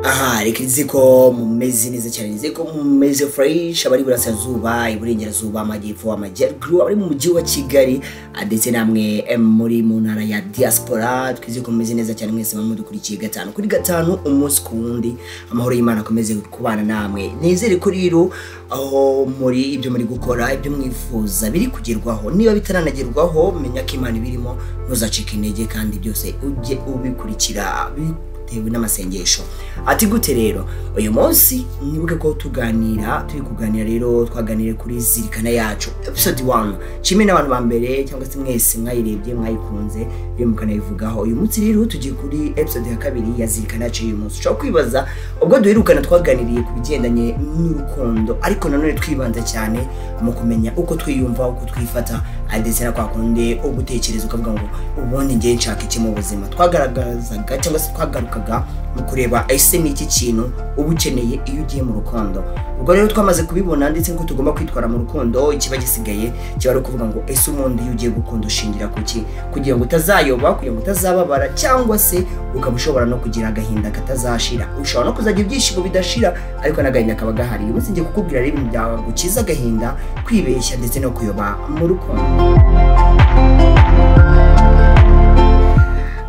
Aha, reka nzi ko mumeze neza cyane, nzi ko mumeze fresh, abari burasirazuba, iburengerazuba, amajyepfo, amajyaruguru, abari mu mujyi wa Kigali ndetse namwe muri mu ntara ya diaspora, twize ko mumeze neza cyane mwese mudukurikiye gatanu kuri gatanu umunsi ku wundi. Amahoro y'Imana akomeze kubana namwe. Nizere ko rero aho muri ibyo muri gukora, ibyo mwifuza biri kugerwaho. Niba bitaranagerwaho, menya ko Imana ibirimo, ntuzacike intege kandi byose ujye ubikurikira bitewe n'amasengesho. Ati gute rero uyu munsi mwibuke ko tuganira, turi kuganira rero twaganiriye kuri Zirikana Yacu episode 1. Nshimire n'abantu ba mbere cyangwa se mwese mwayirebye, mwayikunze, yewe mukanayivugaho. Uyu munsi rero tugiye kuri episode ya kabiri ya Zirikana Yacu. Uyu munsi ushobora kwibaza, ubwo duherukana twaganiriye ku bigendanye n'urukundo, ariko nanone twibanza cyane mu kumenya uko twiyumva, uko twifata, ndetse na kwa kundi ugutekereza ukavuga ngo ubundi ngiye nshaka iki mu buzima. Twagaragazaga cyangwa se twagarukaga mu kureba ese ni iki kintu uba ukeneye iyo ugiye mu rukundo. Ubwo rero twamaze kubibona ndetse ko tugomba kwitwara mu rukundo, ikiba gisigaye kiba ari ukuvuga ngo ese ubundi iyo ugiye gukunda ushingira kuki, kugira ngo utazayoba, kugira ngo utazababara, cyangwa se ukaba ushobora no kugira agahinda katazashira. Ushobora no kuzagira ibyishimo bidashira, ariko n'agahinda kaba gahari. Uyu munsi ngiye kukubwira rero ibintu byagukiza agahinda, kwibeshya ndetse no kuyoba mu rukundo.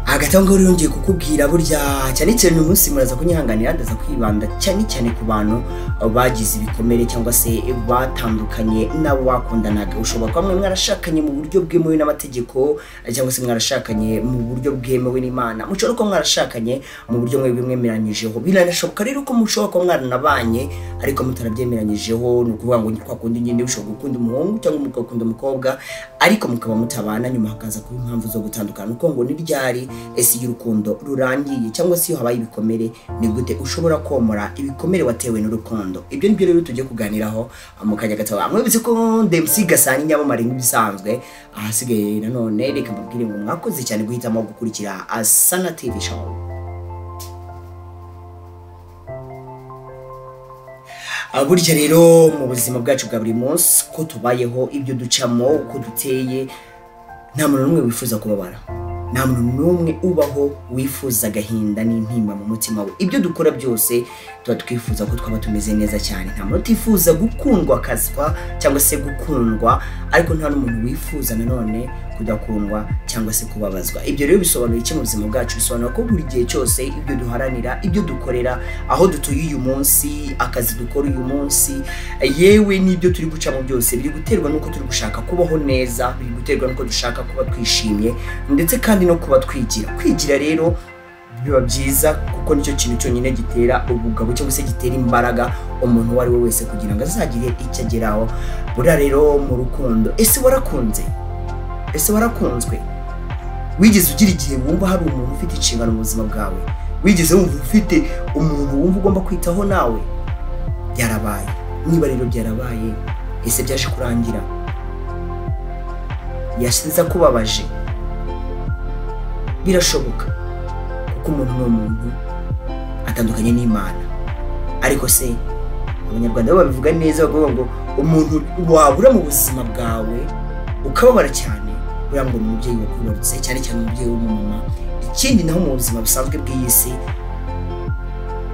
Hagati aho ngaho rero ngiye kukubwira burya cyane cyane uyu munsi muraza kunyihanganira, ndaza kwibanda cyane cyane ku bantu bagize ibikomere cyangwa se batandukanye n'abo bakundanaga. Ushobora kuba mwe mwarashakanye mu buryo bwemewe n'amategeko, cyangwa se mwarashakanye mu buryo bwemewe n'Imana, mushobora kuba mwarashakanye mu buryo mwebwe mwemeranyijeho. Biranashoboka rero ko mushobora kuba mwaranabanye ariko mutarabyemeranyijeho. Ni ukuvuga ngo kwa kundi nyine ushobora gukunda umuhungu cyangwa mugakunda umukobwa, ariko mukaba mutabana, nyuma hakaza kuba impamvu zo gutandukana. Uko ngo ni ryari ese iyo urukundo rurangiye cyangwa se iyo habaye ibikomere, ni gute ushobora komora ibikomere watewe n'urukundo? Ibyo nibyo rero tugiye kuganiraho mu kanya gato. Mwibutse ko Ndemsi Gasani nyamamare nk'ibisanzwe. Ahasigaye nanone reka mbabwire ngo mwakoze cyane guhitamo gukurikira Asana TV Show. Burya rero mu buzima bwacu bwa buri munsi, ko tubayeho, ibyo ducamo, uko duteye, nta muntu n'umwe wifuza kubabara, nta muntu n'umwe ubaho wifuza agahinda n'intimba mu mutima we. Ibyo dukora byose tuba twifuza ko twaba tumeze neza cyane. Nta muntu utifuza gukundwa akazwa cyangwa se gukundwa, ariko nta n'umuntu wifuza nanone kudakundwa cyangwa se kubabazwa. Ibyo rero bisobanura iki mu buzima bwacu? Bisobanura ko buri gihe cyose ibyo duharanira, ibyo dukorera, aho dutuye uyu munsi, akazi dukora uyu munsi, yewe n'ibyo turi gucamo byose biri guterwa n'uko turi gushaka kubaho neza, biri guterwa n'uko dushaka kuba twishimye, ndetse kandi no kuba twigira. Kwigira rero biba byiza kuko nicyo kintu cyonyine gitera ubugabo cyangwa se gitera imbaraga umuntu uwo ari we wese kugira ngo azagire icyo ageraho. Buriya rero mu rukundo, ese warakunze? Ese warakunzwe? Wigeze ugira igihe wumva hari umuntu ufite inshingano mu buzima bwawe? Wigeze wumva ufite umuntu wumva ugomba kwitaho nawe? Byarabaye. Niba rero byarabaye, ese byaje kurangira? Yashize akubabaje? Birashoboka kuko umuntu ni umuntu, atandukanye n'Imana. Ariko se Abanyarwanda bo babivuga neza, bavuga ngo umuntu wabura mu buzima bwawe ukababara cyane, buriya ngo ni umubyeyi wakwibarutse, cyane cyane umubyeyi w'umumama. Ikindi naho mu buzima busanzwe bw'iyi si,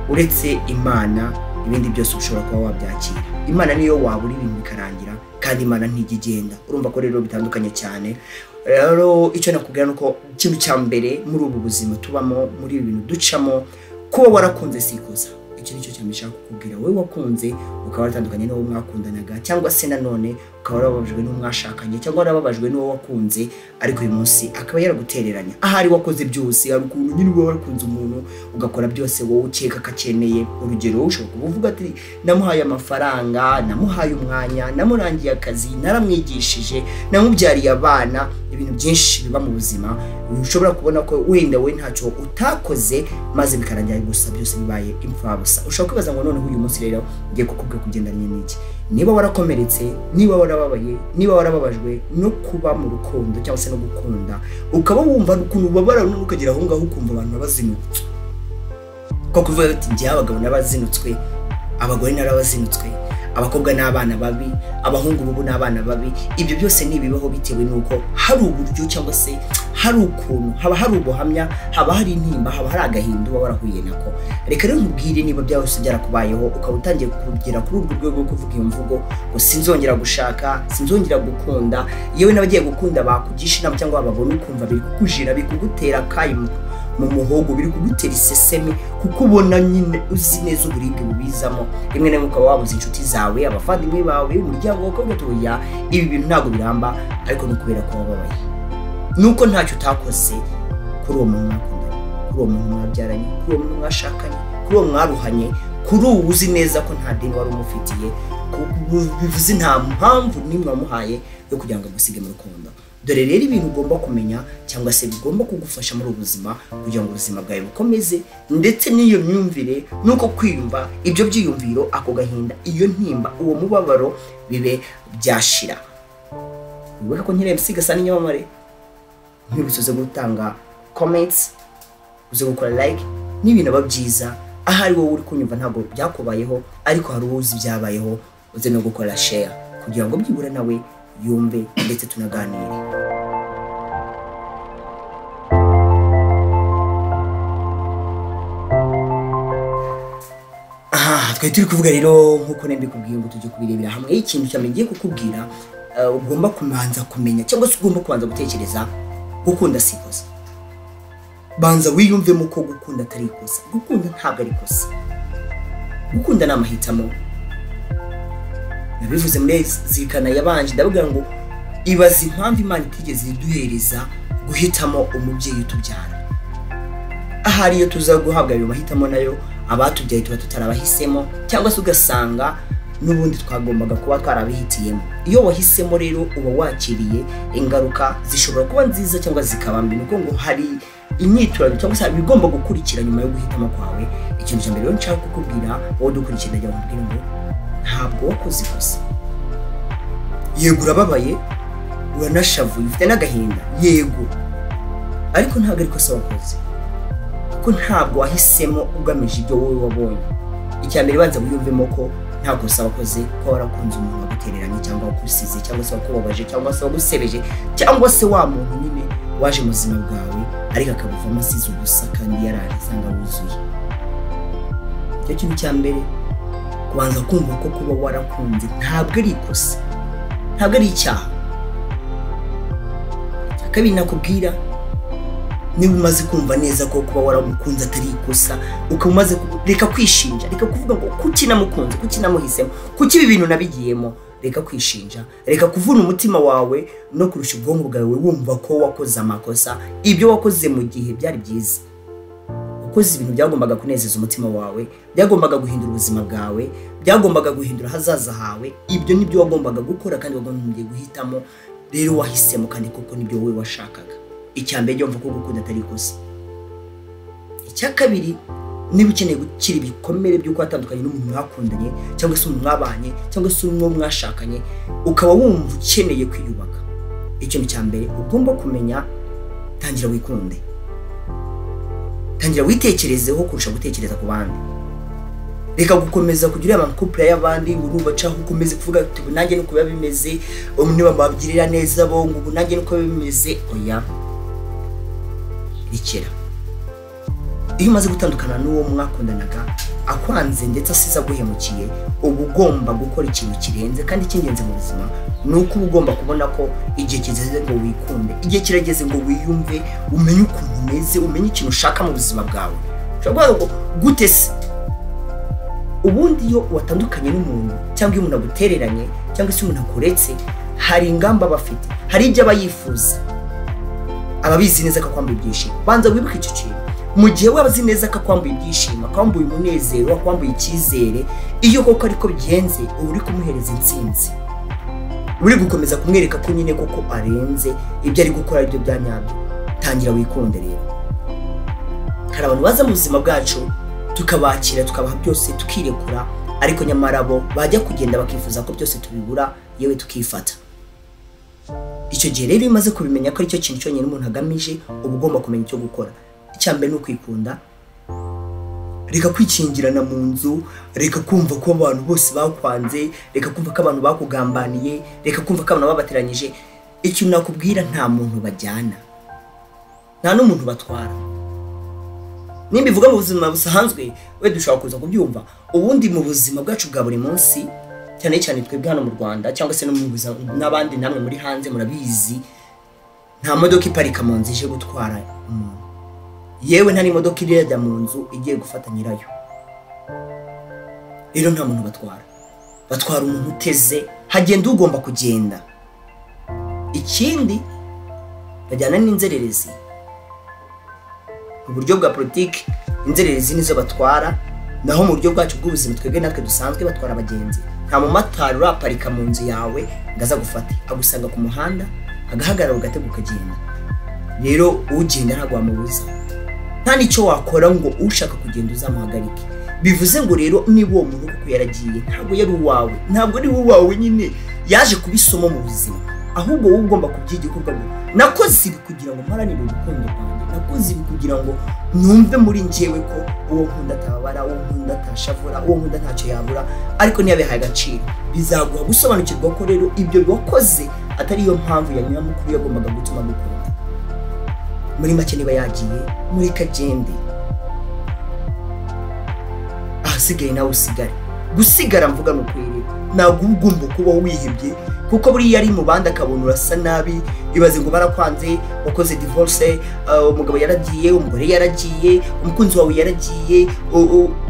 uretse Imana, ibindi byose ushobora kuba wabyakira. Imana niyo wabura ibintu bikarangira, kandi Imana ntijya igenda. Urumva ko rero bitandukanye cyane. Rero icyo nakubwira nuko ikintu cya mbere muri ubu buzima tubamo, muri ibi bintu ducamo, kuba warakunze si ikosa. Icyo nicyo cyane nshaka kukubwira. Wowe wakunze ukaba waratandukanye n'uwo mwakundanaga, cyangwa se nanone ukaba warababajwe n'uwo mwashakanye, cyangwa warababajwe n'uwo wakunze, ariko uyu munsi akaba yaragutereranya. Ahari wakoze byose, hari ukuntu nyine uba warakunze umuntu ugakora byose wowe ukeka ko akeneye. Urugero, ushobora kuba uvuga ati namuhaye amafaranga, namuhaye umwanya, namurangiye akazi, naramwigishije, namubyariye abana. Ibintu byinshi biba mu buzima ushobora kubona ko wenda we ntacyo utakoze, maze bikarangira gusa byose bibaye imfabusa. Ushobora kwibaza ngo noneho uyu munsi rero ngiye kukubwira kugendanye n'iki. Niba warakomeretse, niba warababaye, niba warababajwe no kuba mu rukundo cyangwa se no gukunda, ukaba wumva ukuntu ubabara ukagera aho ngaho ukumva abantu babazinutswe. Ko kuvuga ati njye abagabo nabazinutswe, abagore narabazinutswe, Abakobwa n'abana babi, abahungu bubu n'abana babi. Ibyo byose nibibaho bitewe nuko hari uburyo cyangwa se hari ukuntu haba hari ubuhamya, haba hari intimba, haba hari agahinda uba warahuye nako. Reka rero nkubwire, niba byose byarakubayeho ukaba utangiye kugera kuri urwo rwego rwo kuvuga iyo mvugo ngo sinzongera gushaka, sinzongera gukunda, yewe n'abagiye gukunda bakugisha inama cyangwa babona ukumva biri kukujira, bikugutera kayi mu muhogo, biri kugutera isesemi, kuko ubona nyine uzi neza uburibwe bubizamo. Rimwe na rimwe ukaba wabuze inshuti zawe, abavandimwe bawe, umuryango wawe, ukavuga ibi bintu ntabwo biramba, ariko ni ukubera ko wababaye, nuko ntacyo utakoze kuri uwo muntu mwakundanye, kuri uwo muntu mwabyaranye, kuri uwo muntu mwashakanye, kuri uwo mwaruhanye, kuri uwo uzi neza ko nta deni wari umufitiye, bivuze nta mpamvu n'imwe wamuhaye yo kugira ngo agusige mu rukundo. Dore rero ibintu ugomba kumenya cyangwa se bigomba kugufasha muri ubuzima kugira ngo ubuzima bwawe bukomeze, ndetse n'iyo myumvire nuko kwiyumva, ibyo byiyumviro, ako gahinda, iyo ntimba, uwo mubabaro bibe byashira. Wibuke ko nkiri MC Gasana Inyamamare, ntibusoze gutanga comments, uze gukora like n'ibintu aba byiza. Ahari wowe uri kunyumva ntabwo byakubayeho, ariko hari uzi byabayeho, uze no gukora share kugira ngo byibura nawe yumve ndetse tunaganire. Twari turi kuvuga rero nkuko nambikubwiye ngo tujye kubirebera hamwe. Ikintu cya mbere ngiye kukubwira, ugomba kubanza kumenya cyangwa se ugomba kubanza gutekereza, gukunda si ikosa. Banza wiyumvemo ko gukunda atari ikosa. Gukunda ntabwo ari ikosa, gukunda ni amahitamo. Nabivuze muri zirikana yabanje, ndavuga ngo ibaza impamvu Imana itigeze iduhereza guhitamo umubyeyi utubyara. Ahari iyo tuza guhabwa ayo mahitamo nayo abatubyaye tuba tutarabahisemo, cyangwa se ugasanga n'ubundi twagombaga kuba twarabihitiyemo. Iyo wahisemo rero uba wakiriye ingaruka zishobora kuba nziza cyangwa zikaba mbi. Nuko ngo hari imyiturano cyangwa se ibigomba gukurikira nyuma yo guhitamo kwawe. Ikintu cya mbere rero nshaka kukubwira wowe dukurikira, ndagira ngo ngo ntabwo wakoze ikosa. Yego urababaye, uranashavuye, ufite n'agahinda, yego, ariko ntabwo ari ikosa wakoze, kuko ntabwo wahisemo ugamije ibyo wowe wabonye. Icya mbere banza wiyumvemo ko nta kosa wakoze, ko warakunze umuntu wagutereranye cyangwa wakusize cyangwa se wakubabaje cyangwa se wagusebeje cyangwa se wa muntu nyine waje mu buzima bwawe ariko akabuvamo asize ubusa kandi yaraje asanga wuzuye. Icyo kintu cya mbere, kubanza kumva ko kuba warakunze ntabwo ari ikosa, ntabwo ari icyaha. Icya kabiri nakubwira, niba umaze kumva neza ko kuba waramukunze atari ikosa, ukaba umaze reka kwishinja, reka kuvuga ngo kuki namukunze, kuki namuhisemo, kuki ibi bintu nabigiyemo. Reka kwishinja, reka kuvuna umutima wawe no kurusha ubwonko bwawe wumva ko wakoze amakosa. Ibyo wakoze mu gihe byari byiza, ukoze ibintu byagombaga kunezeza umutima wawe, byagombaga guhindura ubuzima bwawe, byagombaga guhindura ahazaza hawe. Ibyo nibyo wagombaga gukora kandi wagombye guhitamo. Rero wahisemo kandi koko nibyo wowe washakaga. Icya mbere mva ko gukunda atari ikosa. Icya kabiri, niba ukeneye gukira ibikomere by'uko watandukanye n'umuntu mwakundanye cyangwa se umuntu mwabanye cyangwa se uwo mwashakanye, ukaba wumva ukeneye kwiyubaka, ikintu cya mbere ugomba kumenya, tangira wikunde, tangira witekerezeho kurusha gutekereza ku bandi. Reka gukomeza kugira amakupure y'abandi ngo urumva caho ukomeze kuvuga uti ubu nanjye nuko biba bimeze, niba mbabwirira neza bo ngo ubu nanjye nuko biba bimeze. Oya, rekera. Iyo umaze gutandukana n'uwo mwakundanaga akwanze ndetse asize aguhemukiye, uba ugomba gukora ikintu kirenze kandi cy'ingenzi mu buzima. Ni uko uba ugomba kubona ko igihe kigeze ngo wikunde, igihe kirageze ngo wiyumve, umenye ukuntu umeze, umenye ikintu ushaka mu buzima bwawe. Ushobora kuvuga ngo gute se? Ubundi iyo watandukanye n'umuntu cyangwa iyo umuntu agutereranye cyangwa se umuntu akuretse, hari ingamba bafite, hari ibyo aba yifuza, ababizi neza ko akwambuye ibyishimo. Banza wibuke icyo kintu. Mu gihe waba azi neza ko akwambuye ibyishimo, akwambuye umunezero, akwambuye icyizere, iyo koko ariko bigenze, uba uri kumuhereza intsinzi, uri gukomeza kumwereka ko nyine koko arenze, ibyo ari gukora aribyo bya nyabyo. Tangira wikunde rero. Hari abantu baza mu buzima bwacu tukabakira, tukabaha byose, tukirekura, ariko nyamara bo bajya kugenda bakifuza ko byose tubibura, yewe tukifata. Icyo gihe rero iyo umaze kubimenya ko aricyo kintu cyonyine umuntu agamije, uba ugomba kumenya icyo gukora. Icya mbere ni ukwikunda. Reka kwikingirana mu nzu, reka kumva ko abantu bose bakwanze, reka kumva ko abantu bakugambaniye, reka kumva ko abantu babateranyije. Ikintu nakubwira, nta muntu bajyana, nta n'umuntu batwara. Nimba ivuga mu buzima busanzwe we dushobora kuza kubyumva. Ubundi mu buzima bwacu bwa buri munsi, cyane cyane twebwe hano mu Rwanda cyangwa se no mu buzima n'abandi namwe muri hanze murabizi, nta modoka iparika mu nzu ije gutwara umuntu. Yewe nta n'imodoka irajya mu nzu igiye gufata nyirayo. Rero nta muntu batwara, batwara umuntu uteze, hagenda ugomba kugenda. Ikindi bajyana n'inzererezi. Mu buryo bwa politiki inzererezi nizo batwara, naho mu buryo bwacu bw'ubuzima twebwe natwe dusanzwe batwara abagenzi. Nta mumotari uraparika mu nzu yawe ngo aza gufate, agusanga ku muhanda agahagarara ugatega ukagenda. Rero ugenda ntabwo wamubuza, nta n'icyo wakora ngo ushaka kugenda uzamuhagarike. Bivuze ngo rero niba uwo muntu kuko yaragiye, ntabwo yari uwawe, ntabwo ari uwawe nyine, yaje kuba isomo mu buzima. Ahubwo wowe ugomba kubyiga ukavuga ngo nakoze ibi kugira ngo mparanire urukundo rwanjye, nakoze ibi kugira ngo numve muri njyewe ko uwo nkunda atababara, uwo nkunda atashavura, uwo nkunda ntacyo yabura, ariko ntiyabihaye agaciro. Bizaguha gusobanukirwa ko rero ibyo wakoze atari yo mpamvu ya nyamukuru yagombaga gutuma agukunda. Muri make niba yagiye, mureke agende, ahasigaye nawe usigare. Gusigara mvuga ni ukwirira, ntabwo uba ugomba kuba wihebye, kuko buriya ari mu bandi akabona urasa nabi. Ibaze ngo barakwanze, wakoze divorce, umugabo yaragiye, umugore yaragiye, umukunzi wawe yaragiye,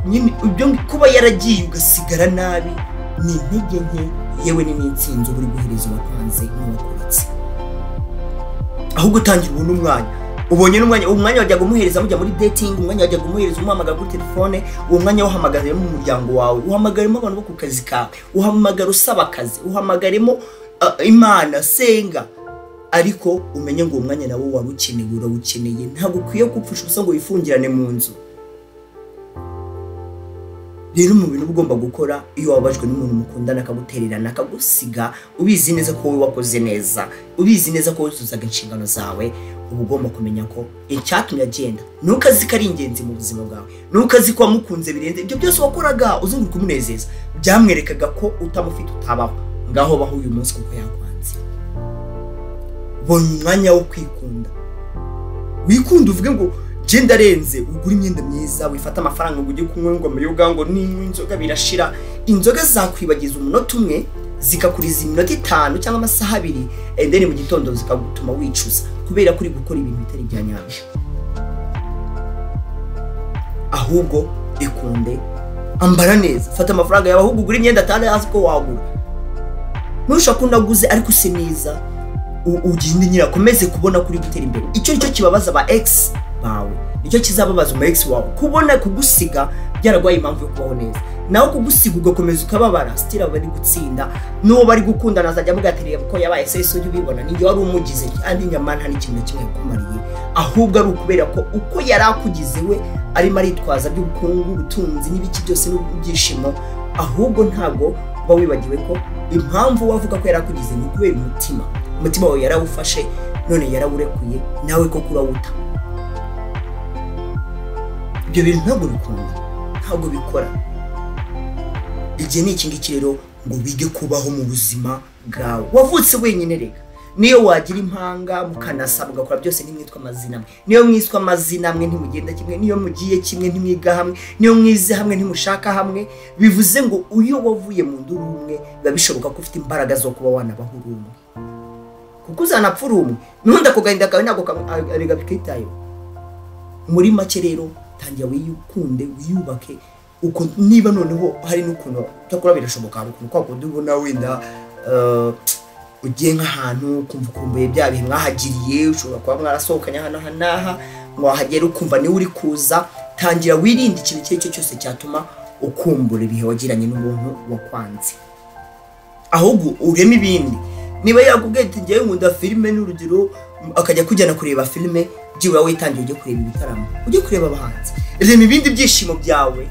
nyine ibyo kuba yaragiye ugasigara nabi ni intege nke, yewe ni n'intsinzi uba uri guhereza uwakwanze n'uwakuretse. Ahubwo utangira ubona umwanya, ubonye n'umwanya, umwanya wajyaga umuhereza mujya muri dating, umwanya wajyaga umuhereza umuhamagara kuri telefone, uwo mwanya wahamagaremo umuryango wawe, uhamagaremo abantu bo ku kazi kawe, uhamagara usaba akazi, uhamagaremo Imana, senga. Ariko umenye ngo uwo mwanya nawo wari ukeneye, urawukeneye. Ntabwo ukwiye gupfusha ubusa ngo wifungirane mu nzu. Rero mu bintu uba ugomba gukora iyo wababajwe n'umuntu mukundana akagutererana akagusiga, ubizi neza ko wowe wakoze neza, ubizi neza ko wuzuzaga inshingano zawe, uba ugomba kumenya ko icyatumye agenda nuko azi ko ari ingenzi mu buzima bwawe, nuko azi ko wamukunze birenze ibyo byose wakoraga uzunguruka umunezeza, byamwerekaga ko utamufite utabaho. Ngaho baho uyu munsi kuko yakwanze. Bona umwanya wo kwikunda, wikunda uvuge ngo genda arenze, ugure imyenda myiza, wifate amafaranga ngo ujye kunywa ngo amayoga, ngo ninywa inzoga birashira. Inzoga zakwibagiza umunota umwe, zikakuriza iminota 5 cyangwa amasaha 2, and then mu gitondo zikagutuma wicuza kubera ko uri gukora ibintu bitari ibya nyabyo. Ahubwo ikunde, ambara neza, fata amafaranga yawe, ahubwo ugure imyenda atari azi ko wagura. Nushaka unaguze ariko use neza, ugende nyine akomeze kubona kuri gutera imbere. Icyo nicyo kibabaza aba ex bawe, nicyo kizababaza umu ex wawe, kubona kugusiga byaragwaye impamvu yo kubaho neza. Naho kugusiga ugakomeza ukababara, still aba ari gutsinda, n'uwo bari gukundana azajya avuga ati reba ko yabaye se, ujye ubibona ninjye wari umugize, kandi nyamara nta n'ikintu na kimwe yakumariye, ahubwo ari ukubera ko uko yari akugize we arimo aritwaza by'ubukungu, ubutunzi n'ibiki byose n'ibyishimo. Ahubwo ntabwo uba wibagiwe ko impamvu wavuga ko yari akugize ni ukubera umutima, umutima wawe yarawufashe none yarawurekuye, nawe koko urawuta. Ibyo bintu ntabwo bikunda, ntabwo bikora. Igihe ni iki ngiki rero ngo wige kubaho mu buzima bwawe. Wavutse wenyine reka, niyo wagira impanga mukanasa mugakora byose ntimwitwa amazina amwe, niyo mwiswe amazina amwe ntimugenda kimwe, niyo mugiye kimwe ntimwiga hamwe, niyo mwize hamwe ntimushaka hamwe. Bivuze ngo iyo wavuye mu nda uri umwe, biba bishoboka ko ufite imbaraga zo kuba wanabaho uri umwe, kuko uzanapfa uri umwe, n'undi ako gahinda kawe ntabwo bikitayeho. Muri make rero tangira wikunde, wiyubake. Uko niba noneho hari n'ukuntu cyakora birashoboka, hari ukuntu kwa kundi ubona wenda ugiye nk'ahantu ukumva ukumbuye bya bihe mwahagiriye, ushobora kuba mwarasohokanye aha n'aha n'aha, wahagera ukumva niwe uri kuza. Tangira wirinde ikintu icyo ari cyo cyose cyatuma ukumbura ibihe wagiranye n'umuntu wakwanze, ahubwo ureme ibindi. Niba yakubwiye ati njyewe nkunda filime n'urugero, akajya kujyana kureba filime, byibura witangiye ujye kureba ibitaramo, ujye kureba abahanzi. Rema ibindi byishimo byawe,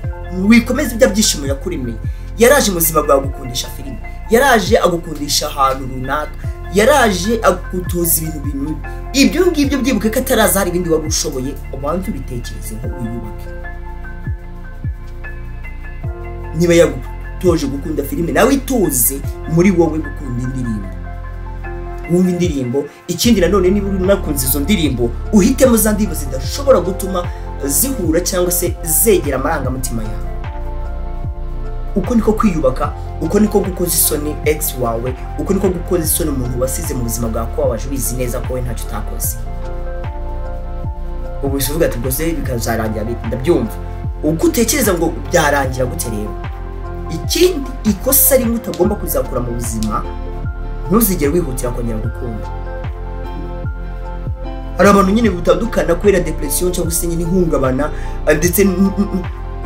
wikomeze ibya byishimo yakuremeye. Yaraje mu buzima bwawe agukundisha filime, yaraje agukundisha ahantu runaka, yaraje agutoza ibintu binyuranye. Ibyo ngibyo byibuke ko ataraza hari ibindi wari ushoboye, ubanze ubitekerezeho wiyubake. Niba yagutoje gukunda filime, nawe ituze muri wowe gukunda indirimbo, wumva indirimbo. Ikindi nanone, niba unakunze izo ndirimbo, uhitemo za ndirimbo zidashobora gutuma zihura cyangwa se zegera amarangamutima yawe. Uko niko kwiyubaka, uko niko gukoza isoni ex wawe, uko niko gukoza isoni umuntu wasize mu buzima bwawe ko wabaje ubizi neza ko we ntacyo utakoze. Ubu uvuga ati ubwo se bikazarangira bite? Ndabyumva uko utekereza ngo byarangira gute. Rero ikindi ikosa rimwe utagomba kuzakura mu buzima, ntuzigere wihutira kongera gukunda. Hari abantu nyine butandukana kubera depression cyangwa se nyine ihungabana, ndetse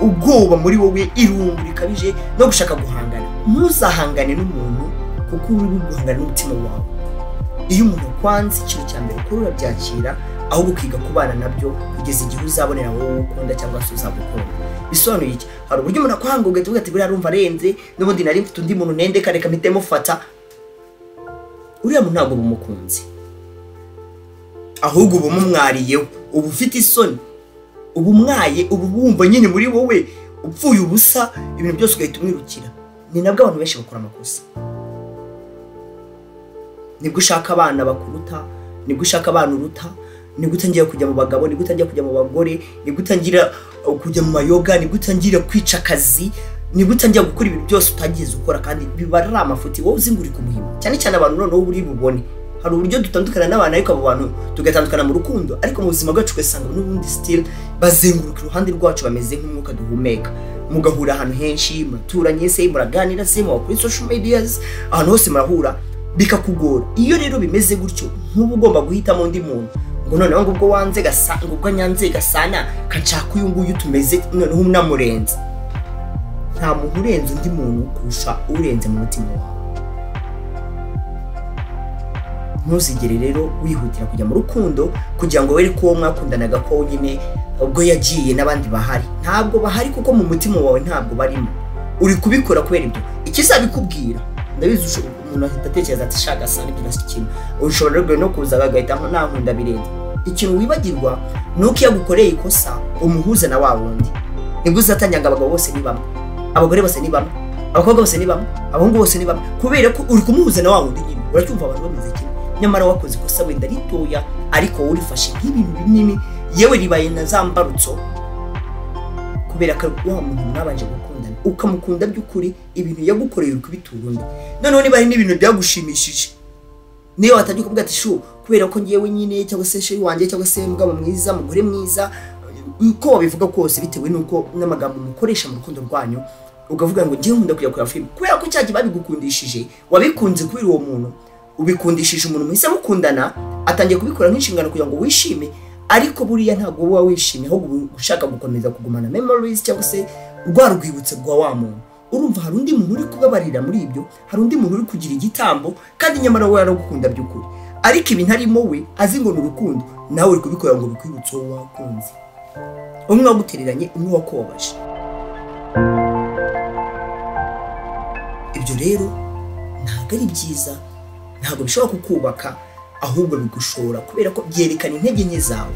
ubwoba muri wowe, irungu rikabije no gushaka guhangana. Ntuzahangane n'umuntu kuko uri guhangana n'umutima wawe. Iyo umuntu akwanze, ikintu cya mbere ukora urabyakira, ahubwo ukiga kubana nabyo kugeza igihe uzabonera wowe ukunda cyangwa se uzagukunda. Bisobanuye iki? Hari uburyo umuntu akwanga ugahita uvuga ati buriya arumva arenze, n'ubundi nari mfite undi muntu nendeka, reka mpite mufata. Uriya muntu ntabwo bumukunze, ahubwo uba umumwariyeho, uba ufite isoni, uba umwaye, uba wumva nyine muri wowe upfuye ubusa, ibintu byose ugahita umwirukira. Ni nabwo abantu benshi bakora amakosa. Nibwo ushaka abana bakuruta, nibwo ushaka abana uruta, nibwo utangira kujya mu bagabo, nibwo utangira kujya mu bagore, nibwo utangira kujya mu mayoga, nibwo utangira kwica akazi, nibwo utangira gukora ibintu byose utagize ukora, kandi biba ari amafuti wowe uzi ngo uri kumuhima. Cyane cyane abantu noneho uri bubone, hari uburyo dutandukana n'abantu, ariko abo bantu tugatandukana mu rukundo, ariko mu buzima bwacu ugasanga n'ubundi still bazenguruka iruhande rwacu, bameze nk'umwuka duhumeka. Mugahura ahantu henshi, muraturanye se, muraganira se, muba kuri social medias, ahantu hose murahura, bikakugora. Iyo rero bimeze gutyo, ntuba ugomba guhitamo undi muntu ngo noneho ngo ubwo wanze gasa, ngo ubwo nyanze Gasana, kanshaka uyu nguyu tumeze noneho unamurenze. Nta muntu urenze undi muntu kurusha urenze mu mutima wawe. Ntuzigere rero wihutira kujya mu rukundo kugira ngo wereke uwo mwakundanaga ko nyine ubwo yagiye n'abandi bahari. Ntabwo bahari, kuko mu mutima wawe ntabwo barimo. Uri kubikora kubera ibyo. Ikizabikubwira, ndabizi umuntu ahita atekereza ati shaka Gasana ibyo nasi ikintu, ushobora rero no kuza agahita nankunda birenze. Ikintu wibagirwa ni uko iyo agukoreye ikosa umuhuza na wa wundi, nibwo uzatangira ngo abagabo bose ni bamwe, abagore bose ni bamwe, abakobwa bose ni bamwe, abahungu bose ni bamwe, kubera ko uri kumuhuza na wa wundi nyine. Uracyumva abantu bameze kimwe, nyamara wakoze ikosa wenda ritoya, ariko wowe urifashe nk'ibintu binini, yewe ribaye na za mbarutso, kubera ko wa muntu mwabanje gukundana ukamukunda by'ukuri, ibintu yagukoreye uri kubitura undi. Noneho niba hari n'ibintu byagushimishije, niyo watangiye kuvuga ati shu kubera ko ngewe nyine cyangwa se sheri wanjye cyangwa se mugabo mwiza, mugore mwiza, uko wabivuga kose bitewe n'uko n'amagambo mukoresha mu rukundo rwanyu, ukavuga ngo ngewe nkunda kujya kureba filime kubera ko cyagiye babigukundishije, wabikunze kubera uwo muntu, ubikundishije umuntu muhise mukundana, atangiye kubikora nk'inshingano kugira ngo wishime. Ariko buriya ntabwo uba wishimye, ahubwo ushaka gukomeza kugumana memories cyangwa se rwa rwibutso rwa wa muntu. Urumva hari undi muntu uri kubabarira muri ibyo, hari undi muntu uri kugira igitambo, kandi nyamara we aragukunda by'ukuri, ariko ibintu arimo we azi ngo ni urukundo, nawe uri kubikora ngo bikwibutse uwo wakunze, umwe wagutereranye, umwe wakubabaje. Ibyo rero ntabwo ari byiza, ntabwo bishobora kukubaka, ahubwo bigushora kubera ko byerekana intege nke zawe.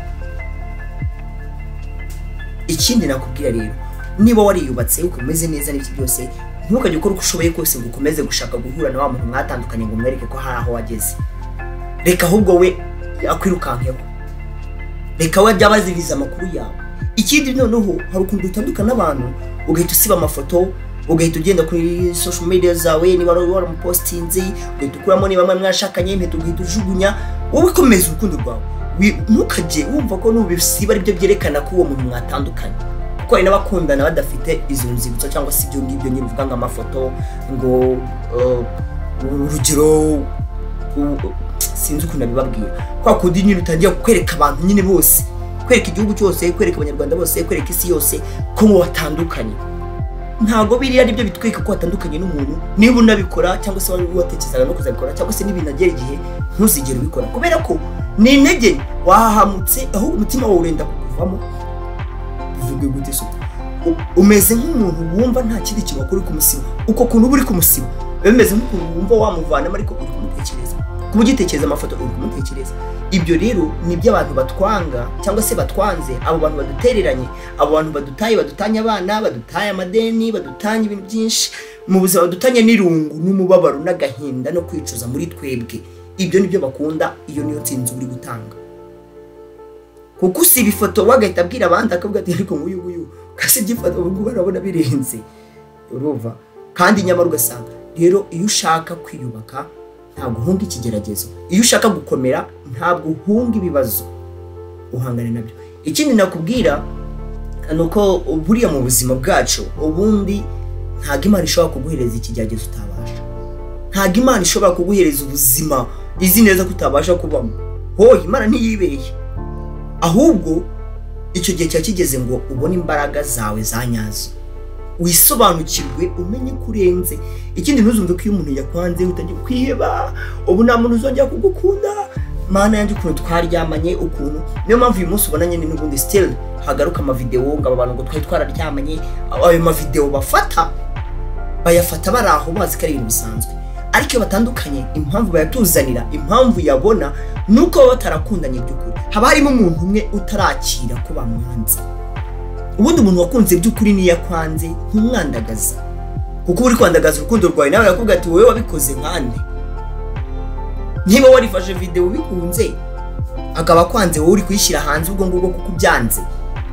Ikindi nakubwira rero, niba wariyubatse ukomeze neza n'ibyo byose, ntukajye ukora uko ushoboye kose ngo ukomeze gushaka guhura na wa muntu mwatandukanye ngo umwereke ko hari aho wageze. Reka ahubwo we akwirukankeho, reka we ajye abaziriza amakuru yawe. Ikindi noneho, hari ukuntu dutandukana n'abantu ugahita usiba amafoto, ugahita ugenda kuri social media zawe, niba waramupostinze ugahita ukuramo, niba mwashakanye impeta ugahita ujugunya. Wowe ukomeza urukundo rwawe, ntukajye wumva ko nubisiba aribyo byerekana ko uwo muntu mwatandukanye, kuko hari n'abakundana badafite izo nzibutso cyangwa se ibyo ngibyo nyine uvuga ngo amafoto, ngo urugero sinzi ukuntu nabibabwira, kwa kundi nyine utangiye kwereka abantu nyine bose, kwereka igihugu cyose, kwereka abanyarwanda bose, kwereka isi yose ko watandukanye. Ntabwo biriya aribyo bitwereka ko watandukanye n'umuntu. Niba unabikora cyangwa se wari watekerezaga no kuzabikora cyangwa se n'ibinagera igihe, ntuzigere ubikora kubera ko ni intege wahahamutse, ahubwo umutima wawe urenda kukuvamo. Bivuge gute se? Umeze nk'umuntu wumva nta kindi kintu wakora uri kumusiba, uko kuntu uba uri kumusiba biba bimeze nk'ukuntu wumva wamuvanamo ariko uri kumutekereza. Kuba ugitekereza amafoto uri kumutekereza. Ibyo rero ni iby'abantu batwanga cyangwa se batwanze, abo bantu badutereranye, abo bantu badutaye, badutanye abana, badutaye amadeni, badutanye ibintu byinshi mu buzima, badutanye n'irungu n'umubabaro n'agahinda no kwicuza muri twebwe. Ibyo nibyo bakunda, iyo niyo nsinzi uri gutanga. Kuko usiba ifoto wagahita abwira abandi akavuga ati ariko nguyu nguyu kasi igifoto ubu ngubu arabona birenze, urumva. Kandi nyamara ugasanga rero iyo ushaka kwiyubaka ntabwo uhunga ikigeragezo, iyo ushaka gukomera ntabwo uhunga ibibazo, uhangana nabyo. Ikindi nakubwira ni uko buriya mu buzima bwacu ubundi ntabwo Imana ishobora kuguhereza ikigeragezo utabasha, ntabwo Imana ishobora kuguhereza ubuzima izi neza ko utabasha kubamo. Hoye Imana ntiyibeshye, ahubwo icyo gihe cya kigeze ngo ubone imbaraga zawe za nyazo, wisobanukirwe, umenye ko urenze. Ikindi ntuzumve ko iyo umuntu yakwanze utangiye kwiheba, ubu nta muntu uzongera kugukunda, mana yanjye ukuntu twaryamanye ukuntu. Niyo mpamvu uyu munsi ubona nyine n'ubundi still hagaruka amavideo ngo aba bantu ngo twari twararyamanye. Ayo mavideo bafata bayafata bari aho bazi ko ari ibintu bisanzwe, ariko iyo batandukanye impamvu bayatuzanira, impamvu yabona nuko baba batarakundanye by'ukuri. Haba harimo umuntu umwe utarakira ko bamwanze. Ubundi umuntu wakunze by'ukuri niyo yakwanze ntumwandagaza, kuko uri kwandagaza urukundo rwawe nawe yakubwira ati wowe wabikoze nkande. Niba warifashe video ubikunze akaba akwanze, wowe uri kuyishyira hanze ubwo ngubwo kuko ubyanze.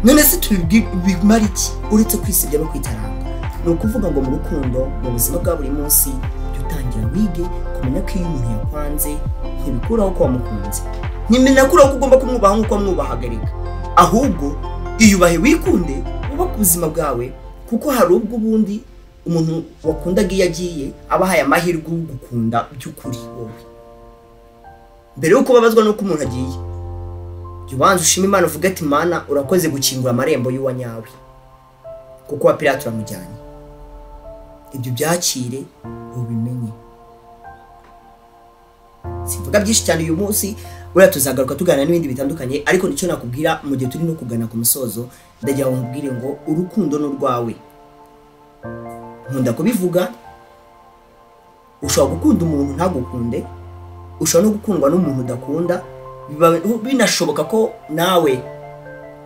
None se tubimara iki uretse kwisebya no kwitaranga? Ni ukuvuga ngo mu rukundo, mu buzima bwa buri munsi, jya utangira wige kumenya ko iyo umuntu yakwanze ntibikuraho ko wamukunze, ntibinakuraho ko ugomba kumwubaha nk'uko wamwubahagarika, ahubwo iyubahe, wikunde, wubake ubuzima bwawe. Kuko hari ubwo ubundi umuntu wakundaga iyo agiye aba ahaye amahirwe yo gukunda by'ukuri wowe. Mbere y'uko ubabazwa n'uko umuntu agiye, jya ubanza ushima Imana uvuge ati Mana urakoze gukingura amarembo y'uwa nyawe, kuko wa Pilato uramujyanye. Ibyo byakire ubimenye. Simvuga byinshi cyane uyu munsi, buriya tuzagaruka tuganira n'ibindi bitandukanye, ariko nicyo nakubwira mu gihe turi no kugana ku musozo. Ndagira ngo nkubwire ngo urukundo ni urwawe. Nkunda kubivuga, ushobora gukunda umuntu ntagukunde, ushobora no gukundwa n'umuntu udakunda. Binashoboka ko nawe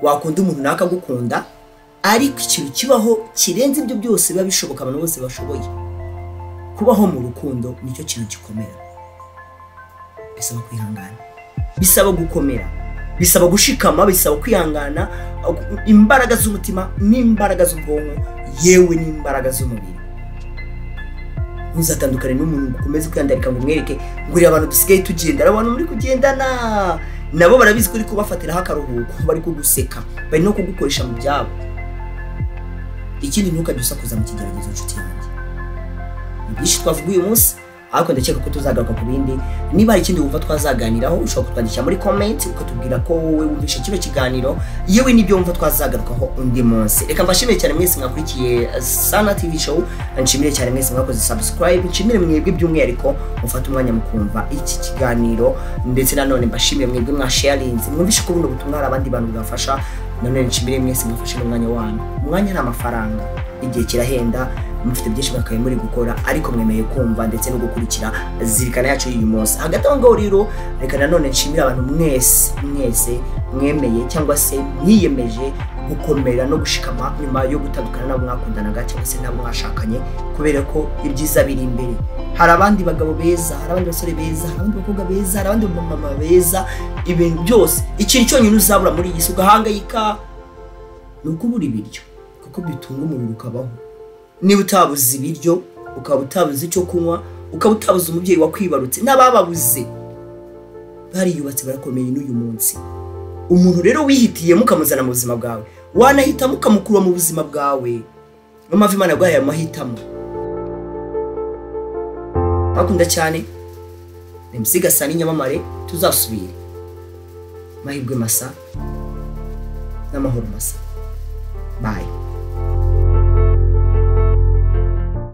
wakunda umuntu nakagukunda, ariko ikintu kibaho kirenze ibyo byose biba bishoboka abantu bose bashoboye. Kubaho mu rukundo nicyo kintu gikomera. Bisaba kwihangana, bisaba gukomera, bisaba gushikama, bisaba kwihangana, imbaraga z'umutima n'imbaraga z'ubwonko, yewe n'imbaraga z'umubiri. Ntuzatandukane n'umuntu ukomeze kwiyandarika ngo umwereke ngo uri abantu dusigaye tugenda, abantu muri kugendana nabo barabizi ko uri kubafatiraho akaruhuko, bari kuguseka, bari no kugukoresha mu byabo. Ikindi ntukajye usakuza mu kigeragezo nshuti yanjye. Ni byinshi twavuga uyu munsi, ariko ndakeka ko tuzagaruka ku bindi. Niba hari ikindi wumva twazaganiraho, ushobora kutwandikira muri comment ukatubwira ko wowe wumvishe kino kiganiro, yewe n'ibyo wumva twazagarukaho undi munsi. Reka mbashimire cyane mwese mwakurikiye Sana TV Show, nshimire cyane mwese mwakoze subscribe, nshimire mwebwe by'umwihariko mufata umwanya mukumva iki kiganiro, ndetse nanone mbashimire mwebwe mwasharinze, mwumvishe ko buno butumwa hari abandi bantu bwafasha. Nanone nshimire mwese mwafashe n'umwanya wanyu. Umwanya ni amafaranga, igihe kirahenda, mufite byinshi bakaye muri gukora, ariko mwemeye kumva ndetse no gukurikira zirikana yacu y'uyu munsi. Hagati aho ngaho rero reka nanone nshimire abantu mwese mwese mwemeye cyangwa se mwiyemeje gukomera no gushikama nyuma yo gutandukana n'abo mwakundanaga cyangwa se n'abo mwashakanye, kubera ko ibyiza biri imbere. Hari abandi bagabo beza, hari abandi basore beza, hari abandi bakobwa beza, hari abandi mama beza, ibintu byose. Ikintu cyonyine uzabura muri iyi si ugahangayika ni ukubura ibiryo, kuko bitunga umubiri ukabaho. Niba utabuze ibiryo, ukaba utabuze icyo kunywa, ukaba utabuze umubyeyi wakwibarutse, n'abababuze bariyubatse barakomeye n'uyu munsi. Umuntu rero wihitiyemo ukamuzana mu buzima bwawe, wanahitamo ukamukura mu buzima bwawe. Niyo mpamvu Imana yaguhaye ayo mahitamo. Bakunda cyane, MC Gasana inyamamare, tuzasubire. Amahirwe masa n'amahoro masa. Bye.